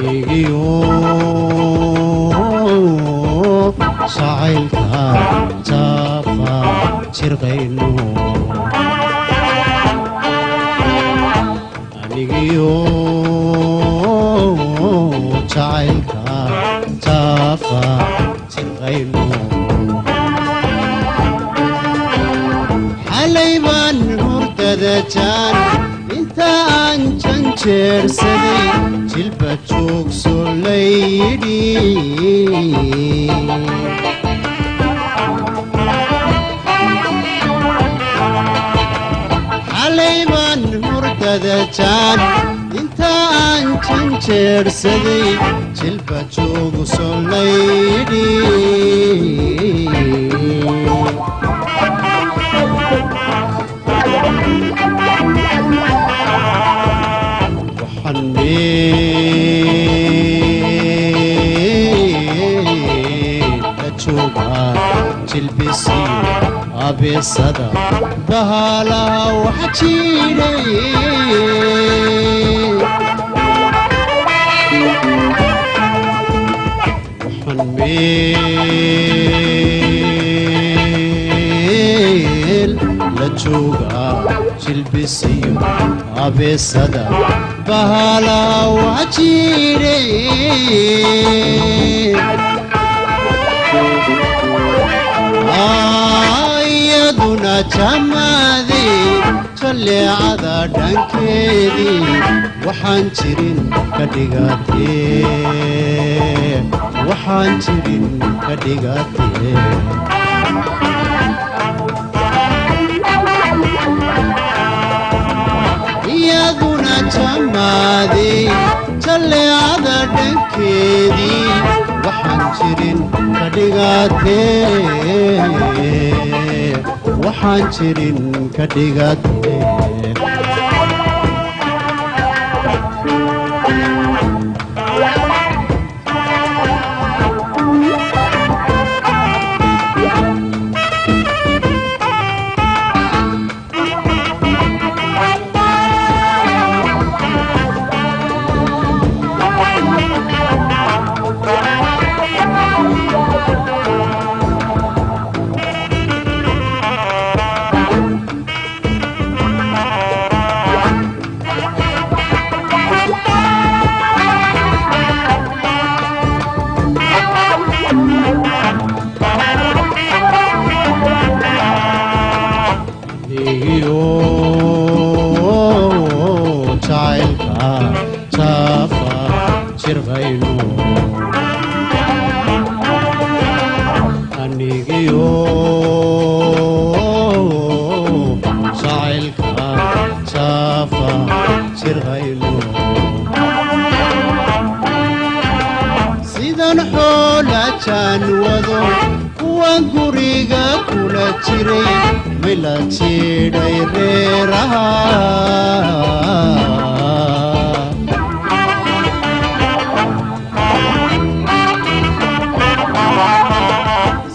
Anigiyo jacaylka jaafa jirqayno, anigiyo jacaylka jaafa jirqayno. Xalay baan hurdada jaan inta aan janjeersaday, jilba joogso layidhi. Xalay baan hurdada jaan inta aan janjeersaday, jilba joogso layidhi. Waxaan meel la joogaa jilbisiyo abeesada bahalaha wax jiidhay. Waxaan meel la joogaa jilbisiyo abeesada bahalaha wax jiidhay. Iyaduna jamaadii jalleecada dhankeedii, waxaan jirin ka dhigatee, waxaan jirin ka dhigatee. Iyaduna jamaadii jalleecada dhankeedii, waxaan jirin ka dhigatee, waxaan jirin ka dhigatee. Anigiyo jacaylka jaafa jirqayno, anigiyo jacaylka jaafa jirqayno. Sidan xoola jaan wado kuwan guriga kula jiray, mayla jiidhay reeraha.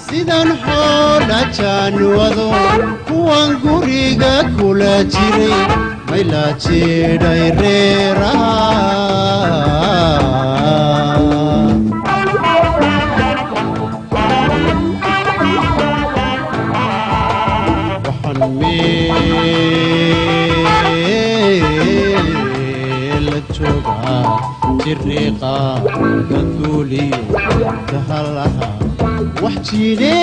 Sidan xoola jaan wado kuwan guriga kula jiray, mayla jiidhay reeraha. Waxaan meel la joogaa jiriiqa gaduuliyo bahalaha wax jidhe.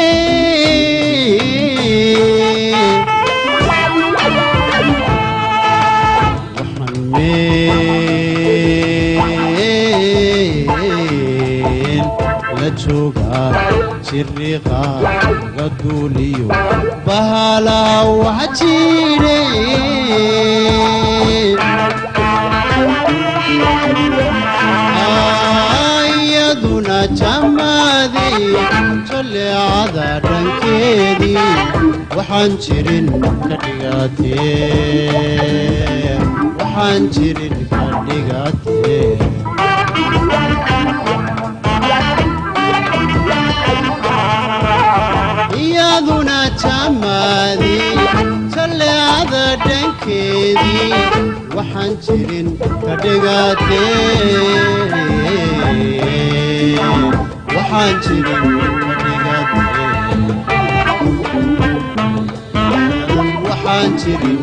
Waxaan meel la joogaa jiriiqa gaduuliyo bahalaha wax jidhe. Iyaduna jamaadii jalleecada dhankeedii, waxaan jirin ka dhigatee, waxaan jirin ka dhigatee. Iyaduna jamaadii jalleecada dhankeedii, waxaan jirin ka dhigatee. Waxaan jirin ka dhigatee, waxaan jirin